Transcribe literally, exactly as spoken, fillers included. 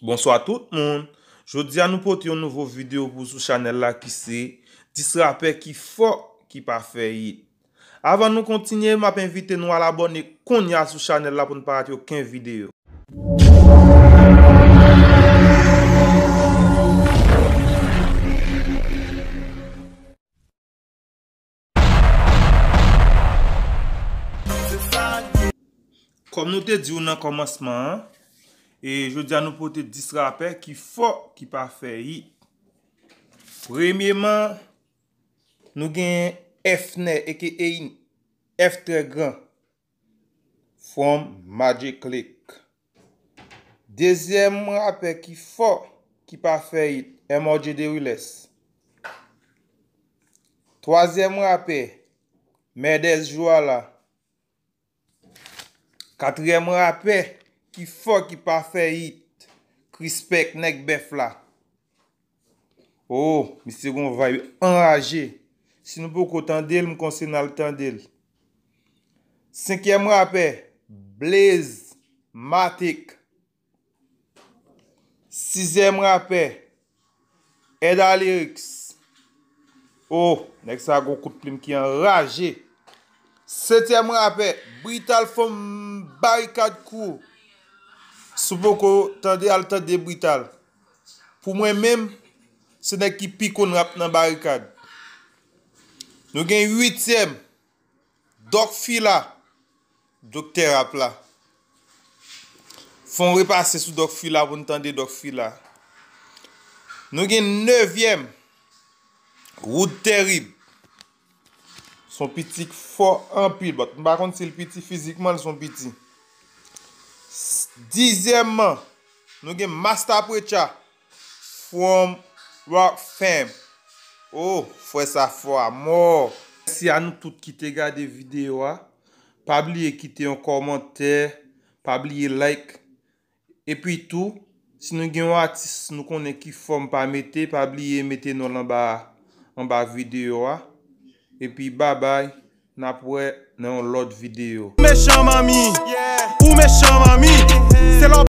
Bonswa tout moun. Jodi a nou pote yon nouvo videyo pou sou chanèl la ki se dis rapè ki fò ki pa fè hit. Avan nou kontinye, m ap envite nou al abòne kounye a sou chanèl la pou n pa rate okenn videyo. Kòm nou te di w nan kòmansman an, e jodi a nou pote dis rapè ki fò ki pa fè hit. Premyeman, nou gen F Nè, aka F Très Grand, from Magic Click. Dezyèm rapè ki fò, ki pa fè hit, M R J The Realest. Twazyèm rapè, Mèdès Jwala. Katriyèm rapè ki fò, ki pa fè hit, Krispèk, Nèg Bèf la. Oh, misye gon vibe anraje. Si nou poko tande l, m konseye n al tande l. Senkyèm rapè, Blaze Matic. Sizyèm rapè, Eda Lyrics. Oh, nèg sa gon kout plim ki anraje. Setyèm rapè, Brital from Barikad Crew. Si w poko tande, al tande Brital. Pou mwen menm, se nèg ki pi konn rap nan Barikad. Nou gen uityèm, Dòk Fila, Doktè Rap la. Fè yon repase sou Dòk Fila pou n tande Dòk Fila. Nou gen nevyèm, Wood Tèrib. Se yon piti k fò anpil, but m pa konn si l piti fizikman, l se yon piti. S-, dizyèmman, nou gen Masta Preacher from Rock Fam. Oh, frè sa fò a mò. Mèsi a nou tout ki te gade videyo a. Pa bliye kite yon kòmantè, pa bliye like. Epi tou, si nou gen yon atis nou konnen ki fò m pa mete, pa bliye mete non l anba, anba videyo a. Epi babay, n ap wè nan yon lòt videyo. Mechan manmi, ou mechan manmi. Se lè w